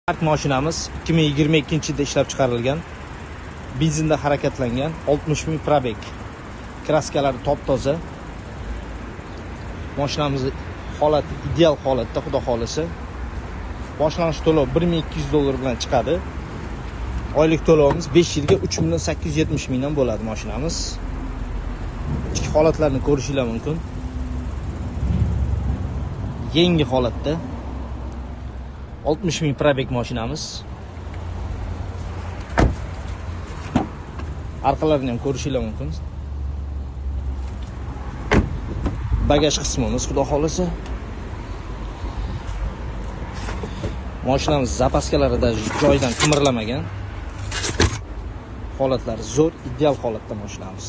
Spark mashinamiz 2022 yilda ishlab chiqarilgan. Benzinda harakatlangan, 60 ming пробег. Kraskalari top-toza. Mashinamiz holati ideal holatda, xudo xolisa. Boshlang'ich to'lov 1200 dollar bilan chiqadi. Oylik to'lovimiz 5 yilga 3 million 870 mingdan bo'ladi mashinamiz. Ichki holatlarni ko'rishinglar mumkin. Yangi holatda. 60 ming пробег mashinamiz. Orqalarini ham ko'rishinglar mumkin. Bagaj qismimiz xudo xolasa. Mashinamiz zapaskalari da joyidan qimirlamagan. Holatlari zo'r, ideal holatda mashinamiz.